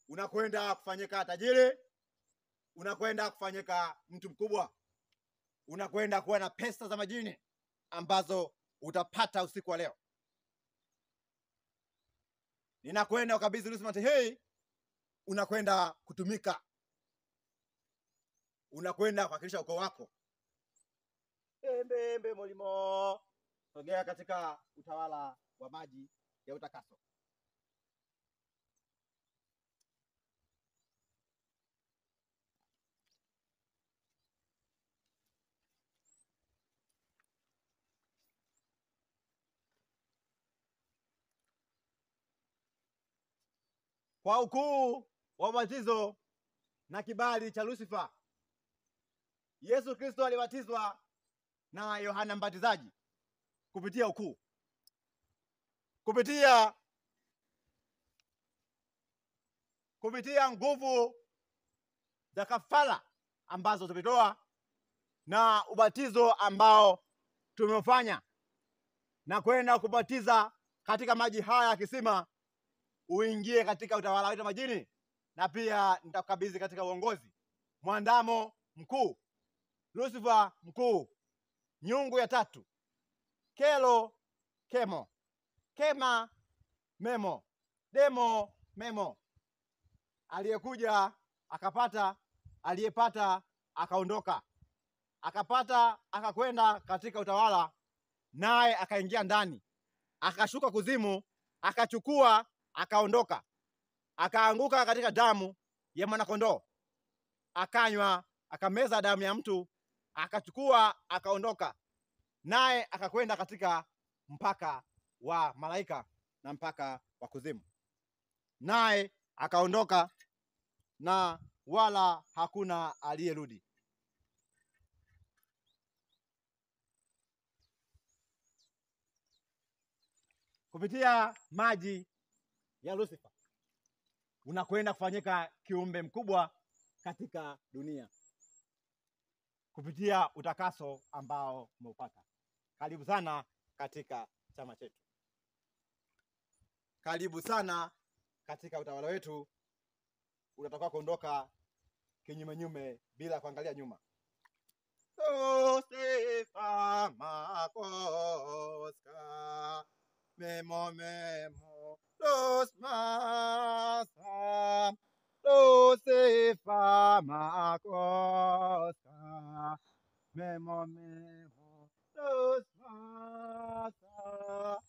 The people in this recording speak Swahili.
Unakwenda kufanyika tajiri, unakwenda kufanyika mtu mkubwa, unakwenda kuwa na pesa za majini ambazo utapata usiku wa leo. Ninakwenda ukabidhi Lucifer hii, unakwenda kutumika, unakwenda kuwakilisha ukoo wako. Embe embe molimo, sogea katika utawala wa maji ya utakaso. Kwa ukuu wa ubatizo na kibali cha Lucifer, Yesu Kristo alibatizwa na Yohana Mbatizaji kupitia ukuu, kupitia nguvu za kafara ambazo tumetoa na ubatizo ambao tumefanya na kwenda kubatiza katika maji haya ya kisima, uingie katika utawala wetu majini, na pia nitakukabidhi katika uongozi mwandamo mkuu, Lucifer mkuu, nyungu ya tatu, kelo kemo, kema memo, demo memo, aliyekuja akapata, aliyepata akaondoka, akapata akakwenda katika utawala, naye akaingia ndani, akashuka kuzimu, akachukua, akaondoka, akaanguka katika damu ya mwanakondoo, akanywa, akameza damu ya mtu, akachukua, akaondoka, naye akakwenda katika mpaka wa malaika na mpaka wa kuzimu, naye akaondoka na wala hakuna aliyerudi. Kupitia maji ya Lucifer unakwenda kufanyika kiumbe mkubwa katika dunia kupitia utakaso ambao umeupata. Karibu sana katika chama chetu, karibu sana katika utawala wetu. Unatakiwa kuondoka kinyume nyume bila kuangalia nyuma. Lucifer makoska memo memo los masa, Lucifer makoska memo memo los masa,